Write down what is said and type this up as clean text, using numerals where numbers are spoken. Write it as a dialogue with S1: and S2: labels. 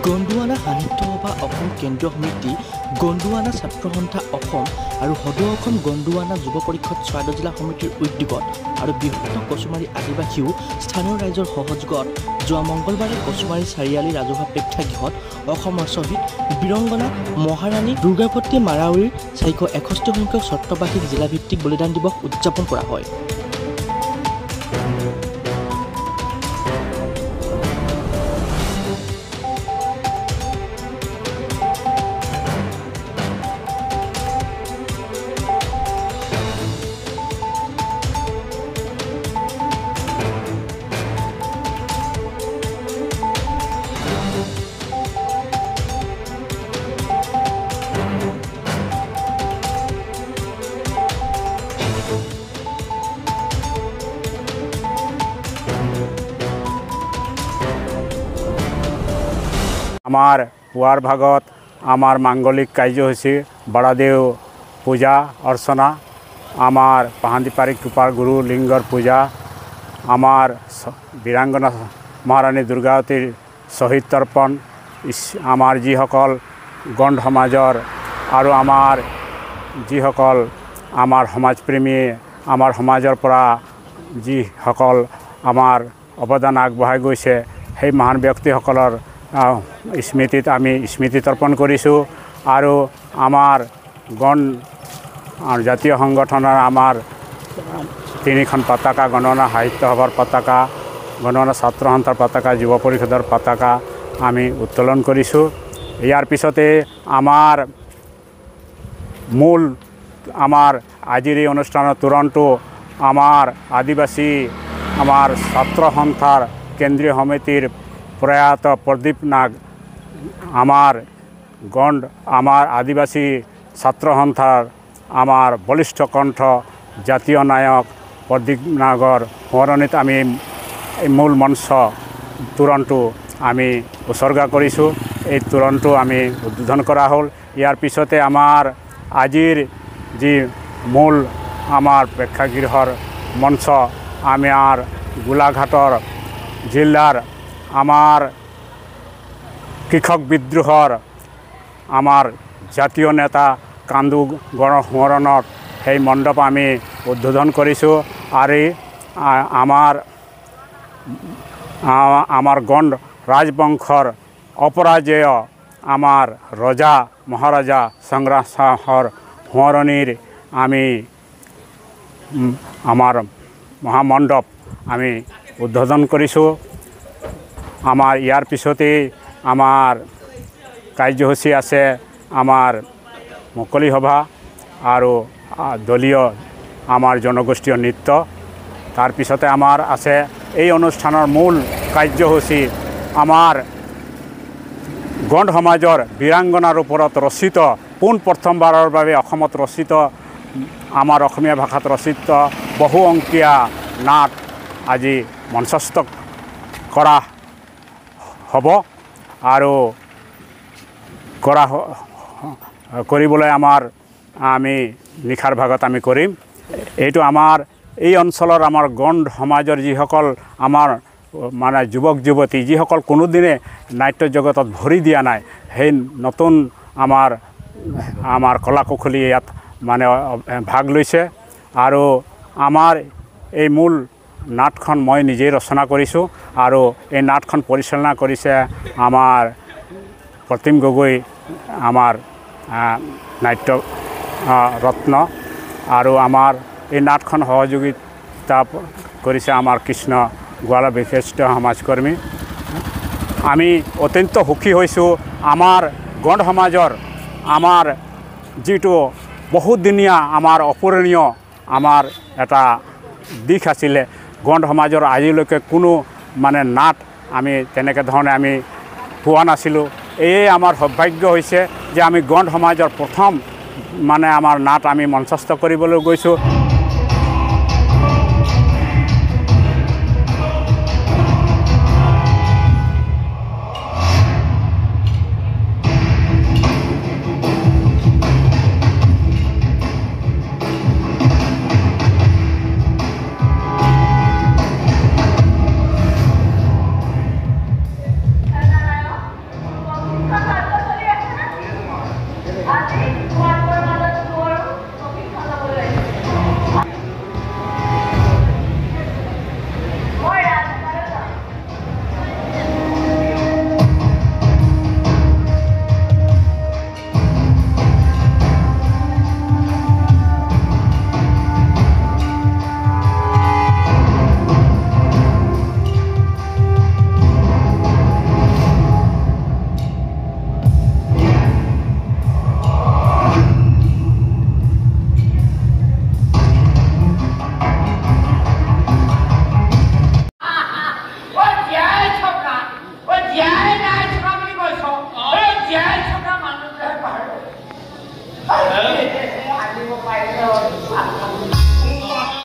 S1: গণ্ডোৱানা সাহিত্য সভা অসম কেন্দ্ৰীয় সমিতি, গণ্ডোৱানা ছাত্ৰ সন্থা অসম আৰু সদৌ অসম গণ্ডোৱানা যুৱ পৰিষদ চৰাইদেউ জিলা সমিতিৰ উদ্যোগত আৰু বৃহত্তৰ কচুমাৰী আদিবাসীও স্থানীয় ৰাইজৰ সহযোগত যোৱা মংগলবাৰে কচুমাৰী চাৰিআলি ৰাজহুৱা প্ৰেক্ষাগৃহত অসমৰ শ্বহীদ বীৰংগনা মহাৰাণী দুৰ্গাৱতী মাৰাৱীৰ 461 সংখ্যক শতবাৰ্ষিক জিলাভিত্তিক বলিদান দিৱস উদযাপন কৰা হয়।
S2: আমাৰ পুৱাৰ ভাগত আমাৰ মাংগলিক কাৰ্যসূচী বৰাদেউ পূজা অৰ্চনা, আমাৰ পাহান্দিপাৰী কৃপাৰ গুৰু লিংগৰ পূজা, আমাৰ বীৰাংগনা মহাৰাণী দুৰ্গাৱতীৰ শ্বহীদ তৰ্পণ, আমাৰ যিসকল গণ্ড সমাজৰ আৰু আমাৰ যিসকল আমাৰ সমাজপ্ৰেমী আমাৰ সমাজৰ পৰা যিসকল আমাৰ অৱদান আগবঢ়াই গৈছে সেই মহান ব্যক্তিসকলৰ স্মৃতিত আমি স্মৃতি তৰ্পণ কৰিছোঁ। আৰু আমাৰ গণ জাতীয় সংগঠনৰ আমাৰ তিনিখন পতাকা, গণনা সাহিত্য সভাৰ পতাকা, গণনা ছাত্ৰ সন্থাৰ পতাকা, যুৱ পৰিষদৰ পতাকা আমি উত্তোলন কৰিছোঁ। ইয়াৰ পিছতে আমাৰ মূল আমাৰ আজিৰ এই অনুষ্ঠানৰ তোৰণটো আমাৰ আদিবাসী আমাৰ ছাত্ৰ সন্থাৰ কেন্দ্ৰীয় সমিতিৰ প্ৰয়াত প্ৰদীপ নাগ, আমাৰ গণ্ড আমাৰ আদিবাসী ছাত্ৰ সন্থাৰ আমাৰ বলিষ্ঠ কণ্ঠ জাতীয় নায়ক প্ৰদীপ নাগৰ সোঁৱৰণীত আমি এই মূল মঞ্চ তোৰণটো আমি উছৰ্গা কৰিছোঁ। এই তোৰণটো আমি উদ্বোধন কৰা হ'ল। ইয়াৰ পিছতে আমাৰ আজিৰ যি মূল আমাৰ প্ৰেক্ষাগৃহৰ মঞ্চ আমাৰ গোলাঘাটৰ জিলাৰ আমাৰ কৃষক বিদ্ৰোহৰ আমাৰ জাতীয় নেতা কান্দু গণ সোঁৱৰণত সেই মণ্ডপ আমি উদ্বোধন কৰিছোঁ। আৰু আমাৰ আমাৰ গণ্ড ৰাজবংশৰ অপৰাজেয় আমাৰ ৰজা মহাৰাজা সংগ্ৰাম সিংহৰ সোঁৱৰণীৰ আমি আমাৰ মহামণ্ডপ আমি উদ্বোধন কৰিছোঁ। আমাৰ ইয়াৰ পিছতেই আমাৰ কাৰ্যসূচী আছে আমাৰ মুকলি সভা আৰু দলীয় আমাৰ জনগোষ্ঠীয় নৃত্য। তাৰপিছতে আমাৰ আছে এই অনুষ্ঠানৰ মূল কাৰ্যসূচী আমাৰ গণ্ড সমাজৰ বীৰাংগনাৰ ওপৰত ৰচিত পোনপ্ৰথমবাৰৰ বাবে অসমত ৰচিত আমাৰ অসমীয়া ভাষাত ৰচিত বহু অংকীয়া নাট আজি মঞ্চস্থ কৰা হ'ব আৰু কৰা কৰিবলৈ আমাৰ আমি নিশাৰ ভাগত আমি কৰিম। এইটো আমাৰ এই অঞ্চলৰ আমাৰ গণ্ড সমাজৰ যিসকল আমাৰ মানে যুৱক যুৱতী যিসকল কোনোদিনে নাট্য জগতত ভৰি দিয়া নাই, সেই নতুন আমাৰ আমাৰ কলা কুশলী ইয়াত মানে ভাগ লৈছে। আৰু আমাৰ এই মূল নাটখন মই নিজেই ৰচনা কৰিছোঁ আৰু এই নাটখন পৰিচালনা কৰিছে আমাৰ প্ৰতিম গগৈ, আমাৰ নাট্য ৰত্ন। আৰু আমাৰ এই নাটখন সহযোগিতা কৰিছে আমাৰ কৃষ্ণ গোৱালা বিশিষ্ট সমাজকৰ্মী। আমি অত্যন্ত সুখী হৈছোঁ। আমাৰ গণ্ড সমাজৰ আমাৰ যিটো বহুদিনীয়া আমাৰ অপূৰণীয় আমাৰ এটা দিশ আছিলে, গণ্ড সমাজৰ আজিলৈকে কোনো মানে নাট আমি তেনেকৈ ধৰণে আমি পোৱা নাছিলোঁ। এয়ে আমাৰ সৌভাগ্য হৈছে যে আমি গণ্ড সমাজৰ প্ৰথম মানে আমাৰ নাট আমি মঞ্চস্থ কৰিবলৈ গৈছোঁ।
S3: আনিব পাৰিলে।